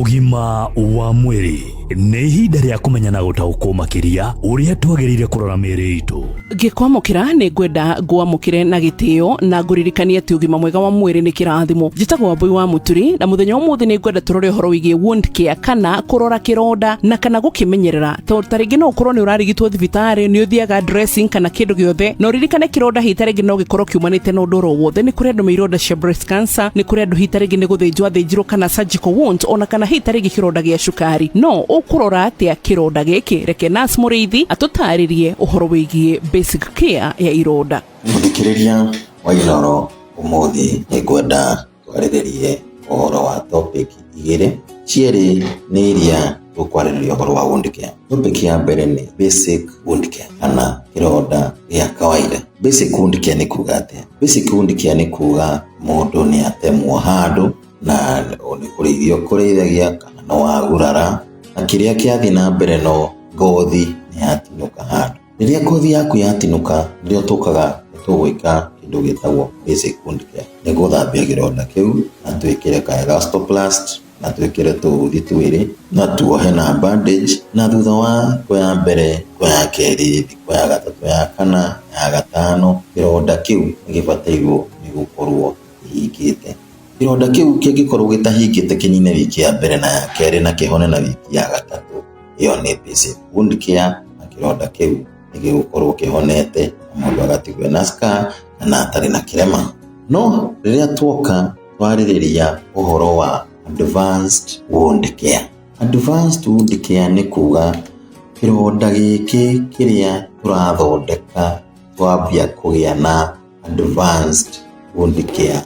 Ũgima wa mwĩrĩ nĩ ihinda rĩa kũmenya na gũtaũkwo makĩria ũrĩa twagĩrĩire kũrora mĩĩrĩ itũ. Ngĩkwamũkĩra nĩ ngwenda ngwamũkĩre na gĩtĩo na ngũririkanie atĩ ũgima mwega wa mwĩrĩ nĩ kĩrathimo. Njĩtagwo Wambũi wa Mũturi na mũthenya wa ũmũthĩ nĩ ngwenda tũrore ũhoro wĩgiĩ wound care kana kũrora kĩronda na kana gũkĩmenyerera. Tondũ ta rĩngĩ no ũkorwo nĩ ũrarigitwo thibitarĩ, nĩ ũthiaga dressing kana kĩndũ gĩothe, na ũririkane kĩronda hihi ta rĩngĩ no gĩkorwo kiumanĩte na ũndũ oro wothe. Nĩ kũrĩ andũ me ironda cia breast cancer, nĩ kũrĩ andũ hihi ta rĩngĩ nĩ gũthĩnjwo athĩnjirwo kana surgical wounds, ona kana hihi ta rĩngĩ kĩronda gĩa cukari. No ũkũrora atĩa kĩronda gĩkĩ? Reke Nurse Mũrĩithi atũtarĩrie ũhoro wĩgiĩ basic care ya ironda. Mũthikĩrĩria wa Inooro ũmũthĩ nĩngwenda twarĩrĩrie ũhoro wa topic igĩrĩ, cierĩ nĩ iria tũkwarĩrĩria ũhoro wa wound care. Topic ya mbere nĩ basic wound care kana kĩronda gĩa kawaida. Basic wound care nĩ kuga atĩa? Basic wound care nĩ kuga mũndũ nĩ atemwo handũ na nĩ kũrĩithio ũkũrĩithagia kana nĩ wagurara na kĩrĩa kĩathiĩ na mbere no ngothi nĩ yatinũka handũ. Rĩrĩa ngothi yaku yatinũka nĩrĩo tũkaga tũgwĩka kĩndũ gĩtagwo basic wound care. Nĩ gũthambia kĩronda kĩu na twĩkĩre ka elastoplast na twĩkĩre tũuthi twĩrĩ na tuohe na bandage na thutha wa thikũ ya mbere, thikũ ya kerĩ, thikũ ya gatatũ, ya kana, ya gatano, kĩronda kĩu nĩ gĩbatairwo nĩ gũkorwo kĩhingĩte. Kĩronda kĩu kĩngĩkorwo gĩtahingĩte kĩnine wiki ya mbere na ya kerĩ na kĩhone na wiki ya gatatũ, ĩyo nĩ basic wound care na kĩronda kĩu nĩ gĩgũkorwo kĩhonete na mũndũ agatigwo ena scar kana atarĩ na kĩrema. No rĩrĩa tuoka twarĩrĩria ũhoro wa advanced wound care, advanced wound care nĩ kuga kĩronda gĩkĩ kĩrĩa tũrathondeka twambia kũgĩa na advanced wound care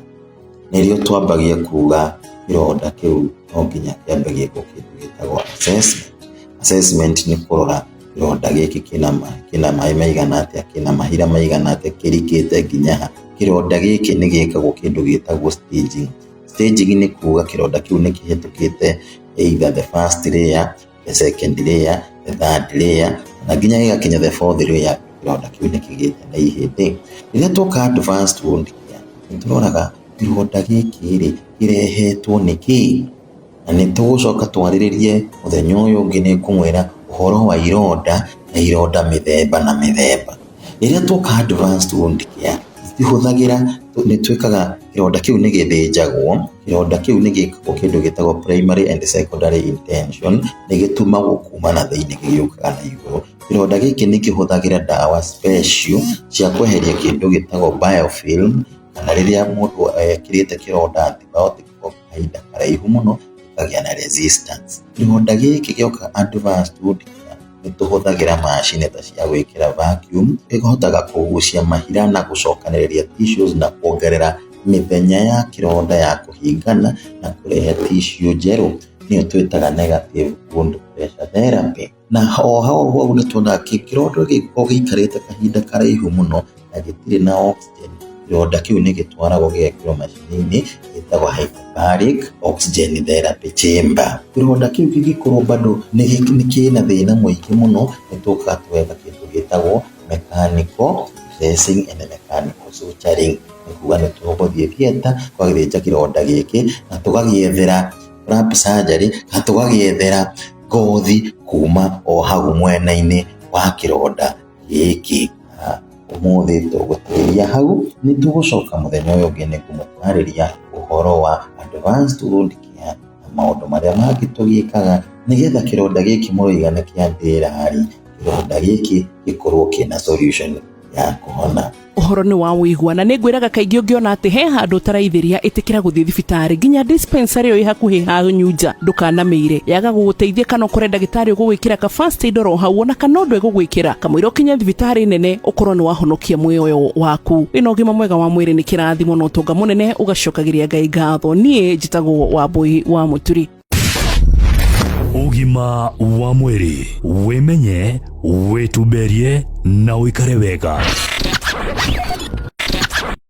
nĩrĩo twambagia kuga kĩronda kĩu no nginya kĩambe gĩkwo kĩndũ gĩtagwo assessment. Assessment nĩ kũrora kĩronda gĩkĩ kĩna maĩ maigana atĩa, kĩna mahira maigana atĩa, kĩrikĩte nginya ha. Kĩronda gĩkĩ nĩ gĩkagwo kĩndũ gĩtagwo staging. Staging nĩ kuga kĩronda kĩu nĩ kĩhĩtũkĩte either the first layer, the second layer, the third layer na nginya gĩgakinya the fourth layer, kĩronda kĩu nĩ kĩgĩte na ihĩndĩ. Rĩrĩa tuoka advanced wound care, nĩ tũroraga kĩronda gĩkĩ rĩ, kĩrehetwo nĩ kĩĩ? Na nĩ tũgũcoka twarĩrĩrie mũthenya ũyũ ũngĩ nĩ ngũmwĩra ũhoro wa ironda na ironda mĩthemba na mĩthemba. Rĩrĩa tuoka advanced wound care, tũtihũthagĩra, nĩ twĩkaga kĩronda kĩu nĩ gĩthĩnjagwo, kĩronda kĩu nĩ gĩkagwo kĩndũ gĩtagwo primary and secondary intention, nĩ gĩtumagwo kuma na thĩinĩ gĩgĩũkaga na igũrũ. Kĩronda gĩkĩ nĩ kĩhũthagĩra ndawa special cia kweheria kĩndũ gĩtagwo biofilm, kana rĩrĩa mũndũ ekĩrĩte kĩronda antibiotic kwa kahinda karaihu mũno, gĩkagĩa na resistance. Kĩronda gĩkĩ gĩoka advanced wound care, nĩ tũhũthagĩra macini ta cia gwĩkĩra vacuum, ĩhotaga kũgucia mahira na gũcokanĩrĩria tissues na kuongerera mĩthenya ya kĩronda ya kũhingana na kũrehe tissue njerũ, nĩyo twĩtaga negative wound pressure therapy. Na o hau hau nĩ tuonaga kĩronda gĩngĩkorwo gĩikarĩte kahinda karaihu mũno na gĩtirĩ na oxygen, kĩronda kĩu nĩ gĩtwaragwo gĩgekĩrwo macini-inĩ ĩtagwo hyperbaric oxygen therapy chamber. Kĩronda kĩu kĩngĩkorwo bado nĩ kĩna thĩna mũingĩ mũno, nĩ tũkaga tũgeka kĩndũ gĩtagwo mechanical dressing and mechanical suturing, nĩ kuga nĩ tũgũthiĩ theatre tũgagĩthĩnja kĩronda gĩkĩ na tũgagĩethera flap surgery na tũgagĩethera ngothi kuma o hau mwena-inĩ wa kĩronda gĩkĩ. Ũmũthĩ tũgũtĩria hau, nĩ tũgũcoka mũthenya ũyũ ũngĩ nĩ ngũmũtarĩria ũhoro wa advanced wound care na maũndũ marĩa mangĩ tũgĩkaga nĩgetha kĩronda gĩkĩ mũroiga nĩ kĩa ndĩrari, kĩronda gĩkĩ gĩkorwo kĩna solution ya kũhona. Ũhoro nĩ wa wĩigua na nĩ ngwĩraga kaingĩ ũngĩona atĩ he handũ ũtaraithĩria ĩtĩkĩra gũthiĩ thibitarĩ nginya dispensary ĩyo ĩ hakuhĩ hanyu nja ndũkanamĩire yaga gũgũteithia kana ũkore ndagĩtarĩ ũgũgwĩkĩra ka first aid oro hau ona kana ũndũ ĩgũgwĩkĩra kamũira ũkinye thibitarĩ nene ũkorwo nĩ wahonokia muoyo waku. Wĩna ũgima mwega wa mwĩrĩ nĩ kĩrathimo na ũtonga mũnene ũgacokagĩria Ngai ngatho. Niĩ njĩtagwo Wambũi wa Mũturi. Ũgima wa mwĩrĩ, wĩmenye, wĩtumberie na ũikare wega.